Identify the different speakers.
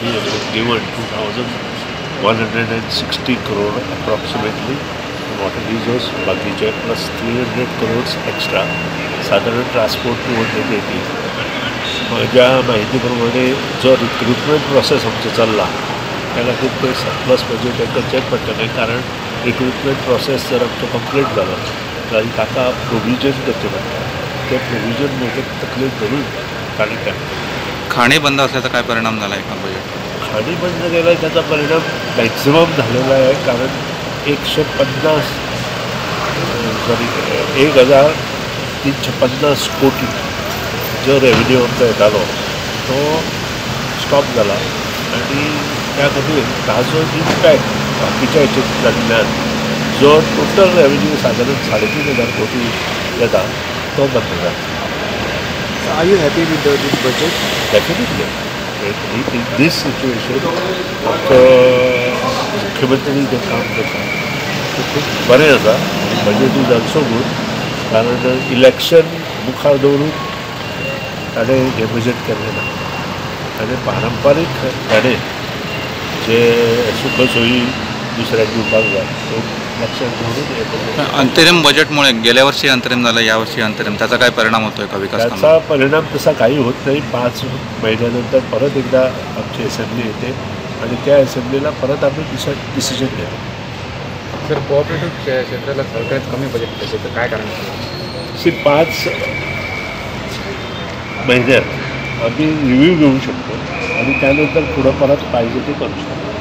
Speaker 1: We have given 2160 crore approximately water resource, बाकीचे plus 300 crores extra, साधारण transport 280. म्हज्या माहिती प्रमाणे जो रिक्रुटमेंट प्रोसेस आमचो चल्ला त्या खातीर ते सरप्लस बजेट हें करचेंच पडटलें, कारण रिक्रुटमेंट प्रोसेस जर आमचो कंप्लीट जालो जाल्यार ताका प्रोविजन करचें पडटा. तें प्रोविजन बहुतेक तकलेन धरून ताणें केलें.
Speaker 2: खाणी बंद असल्याचा काय परिणाम झाला आहे का बजेट?
Speaker 1: खाणी बंद केला त्याचा परिणाम मॅक्झिमम झालेला आहे, कारण 150 सॉरी 1350 कोटी जो रेव्हेन्यू आमचो येतालो तो स्टॉप जाला आनी त्या खातीर ताजो इम्पॅक्ट बाकीच्या हेचेंतल्यान जो टोटल रेव्हेन्यू सादारण 3500 कोटी येता तो बंद जाला.
Speaker 3: Are you happy with this budget?
Speaker 1: Definitely. In this situation आमचो मुख्यमंत्री जें काम करता तें खूब बरें आसा आनी बजेट is also good, कारण इलेक्शन मुखार दवरून ताणें हें बजेट केल्लें ना. ताणें पारंपारीक ताणें जे सुख सोयी दुसऱ्याक दिवपाक जाय तो लक्षात दवरून हें बजेट.
Speaker 2: अंतरिम बजेटमुळे गेल्या वर्षी अंतरिम झालं, यावर्षी अंतरिम, त्याचा काय परिणाम होतोय का विकास
Speaker 1: त्याचा
Speaker 2: कामावर?
Speaker 1: परिणाम तसा काही होत नाही. 5 महिन्यानंतर परत एकदा आमची असेंब्ली येते आणि त्या असेंब्लीला परत आम्ही डिसिजन घेतो.
Speaker 4: सर, कोऑपरेटिव्ह क्षेत्राला सगळ्यात कमी बजेट त्याचं काय कारण?
Speaker 1: सी, 5 महिन्यात आम्ही रिव्ह्यू घेऊ शकतो आणि त्यानंतर पुढं परत पाहिजे ते करू शकतो.